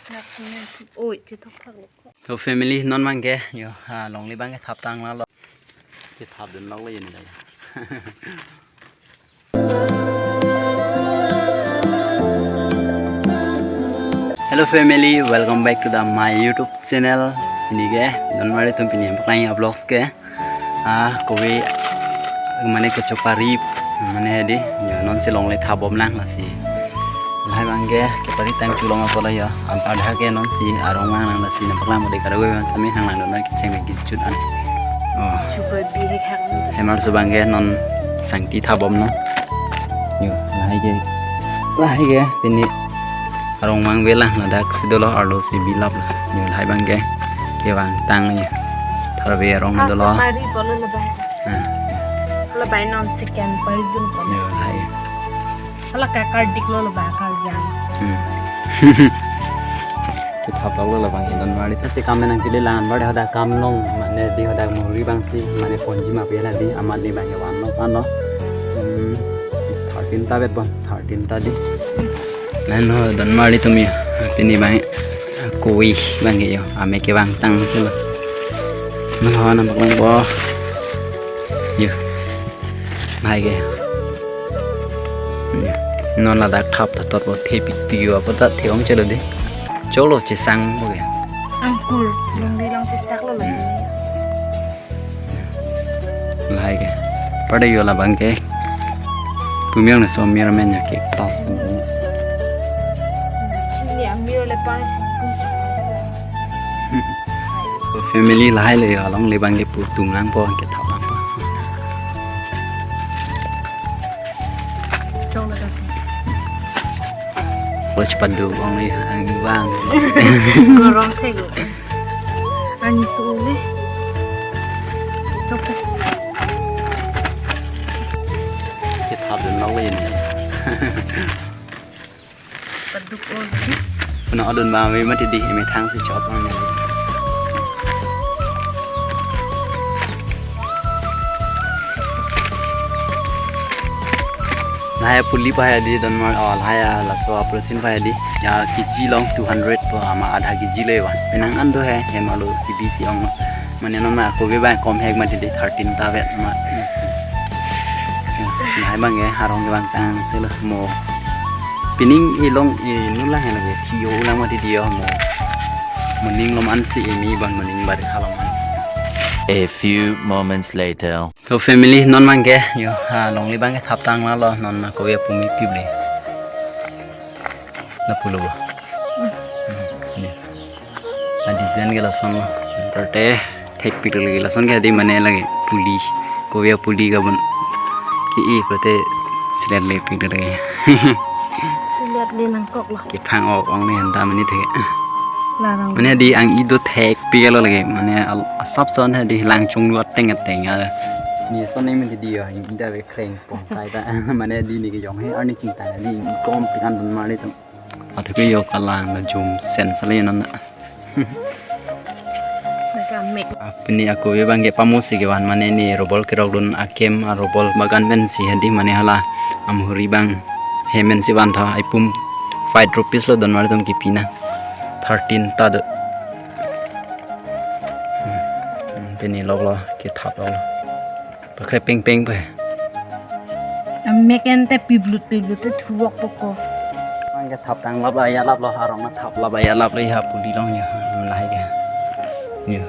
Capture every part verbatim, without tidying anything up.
Oi, chethok thak lo. To family, non abangke yo, ha, longle abangke thap tang la lo. Ke thap dun lok lo yun dai. Hello family, welcome back to the my YouTube channel. Pini ke, donmari atum pini paklang ya vlogs ke. Ah, kove mane kechopari mane hedi, yo non si longle thap bom lang lasi. Lahai abangke kepari tang chulong apot lo yo. Am adha ke non si arong mang lang lasi, nang paklang mode kado abang sami hang lang don kecheng kejut an. Oh. Chupa bi hek hak. Hemar su abangke non sangti thap bom no. Yo, lahai ke. Lahai ke pini arong mang ve lang, ladak si dolo arlo si bilap la. Yo, lahai abangke kevang tang yo. Tharve arong dolo. Pari polo lebay. Ah. Lebay non second pari dun polo. Yo, lahai. Hala ka kardik lo lebay karjang. Hmm. Kethap lo lebang donmari ta si kam nang kili lang bar hoda kam long mane di hoda muri abang si mane ponji ma pela di amat di abang van lo kan lo. Hmm. Thirteen ta vet bon, thirteen ta di. Nang ho donmari atum yo. Pini abang kove abangke yo. Amek kevang tang si lo. Nang ho nang paklang bo. Yo. Lahai ke. Yo. Non ladak thap ta tot bo the pi pi yo apo ta the ong chelo de. Cholo chesang bo ke. Angkur, longle lang chesak lo lagi. Lahai ke. Pada yo labang ke. Pumiang na so mir men ya ke tas. Chini amir le pang. Family lahai le yo, along le abangke pu tung lang po, kethap lang po. Chong le. Watch padu ong le ang bang. Gorong thek lo. Ani su le. Chok. Kethap dun lok le ni. Paduk ol. Puna adun abang ave mati di, emethang si chop ang ni. Lahai puli pahai di donmar, oh, lahai ya laso protein pahai di. Ya kg along two hundred po, ama adha kg le van. Penang an do he, hem alo kb si ong. Mane non ma kove abang kom hek mati di, thirteen ta vet ma. Lahai abangke arong kevang tang si lo mo. Pining ilong inut lang he lake, thio lang mati di yo mo. Moning lom an si imi abang moning bar khalom an. A few moments later. To family non abangke yo, ha, longle abangke thap tang la lo, non ma kove pumi pible. Lapu lo bo. Hmm, ini. A design ke lason lo. Perte thek pik lagi lason ke di mane lagi puli. Kove puli kabun. Ke-e perte silet le pik lagi. Silet le nangkok lo. Kephang ok ong ni anta mane thek. Larang. Mane di ang ido thek pik lo lagi. Mane al-, asap son he di lang chung lo ateng ateng ya. Ni son ni mane di ya, ida ve kreng pong kai ta. Mane di ni kejong he arni chingtang di kom pikan donmar le tum. Athe ke yo kalang na jum sen sale non na. Naka mek. Apni ako ye bang ke pamo si kevan mane ni robol kerok dun akem a robol bagan pen si hadi mane hala amhuri bang hemen si van tha aipum five rupees lo donmar tum kipi na thirteen ta do. Hmm, pini lok lo kethap lok lo. Pakre peng peng pe. Amek ente piblut piblut te thuwok poko. Ang ke thap tang lap la ya lap lo arong na thap lap la ya lap lo ya puli long ya. Lahai ke. Ya.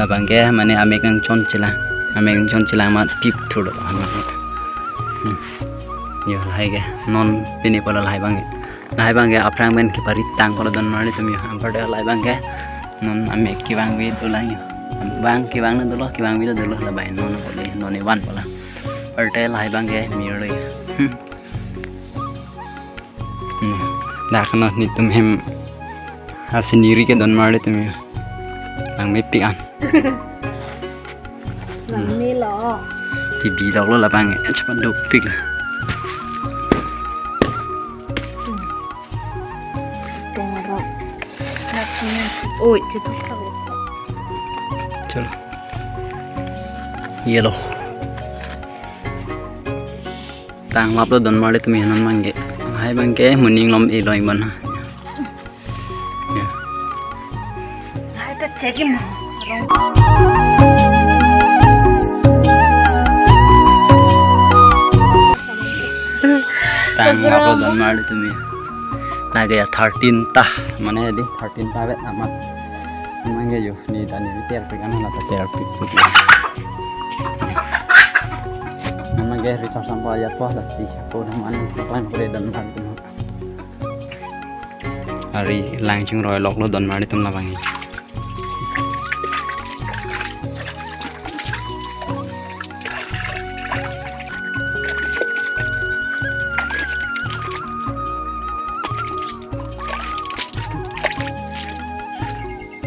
Labang ke mane amek ang chon chelang. Amek ang chon chelang mat pip thulo. Hmm. Ya lahai ke. Non pini pala lahai bang ke. Lahai bang ke aphrang pen kipari tang pala donmar le tum ya. Ampar de lahai bang ke. Non amek kevang ve dolang ya. Bang kevang na dolo, kevang ve dolo, labai non ko le, non ne van pala. Arte lahai bang ke mir lo ya. Hmm. Hmm. Dak no netum hem. Asiniri ke donmar le tum ya. Bang mepik an. Bang me lo. Kibi lok lo labang ya, cepat dopik la. Tengok. Oi, cepat. Chalo. Yellow. Tang lap lo donmar le tum ya non bang ke. Lahai bang ke moning lom e lo iman ha. Hai ta check in. Tang apa don mari tumi. Lagi ya thirteen ta, mane di thirteen ta vet amat. Mangge yo ni tani terpik an la terpik sih. Mangge ri ta sampai ya po lasi. Ko na mane ko plan ko don mari tumi. Ari lang chungroi loklo don mari tum labang.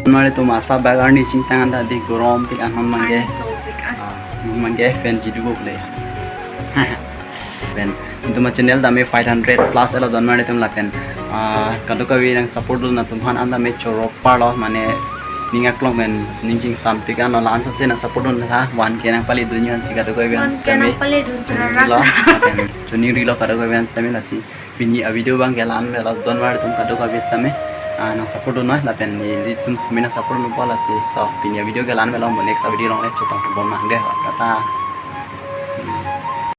Mari tum asa bagar ni chingtang anda di gorom pik an mangge. Mangge fan jidu le. Pen, itum a channel dame five hundred plus elo don mari tum lapen. Ah, kadokave nang support dun atum aphan an dame choro parlo mane ning aklong pen ning chingsam pik an lo la-an sose nang support dun tha one K nang pali dun yon si kadokave an One K nang pali dun sera ning rilo, lapen chuning rilo kadokave an sitame lasi. Pini a video abang ke la-an melo don mari tum kadokave sitame. Ah, nang support dun noi lapen ni itum sitame nang support dun po lasi. To pini a video ke la-an melo mo next a video along le chetong bom mangge. Tata.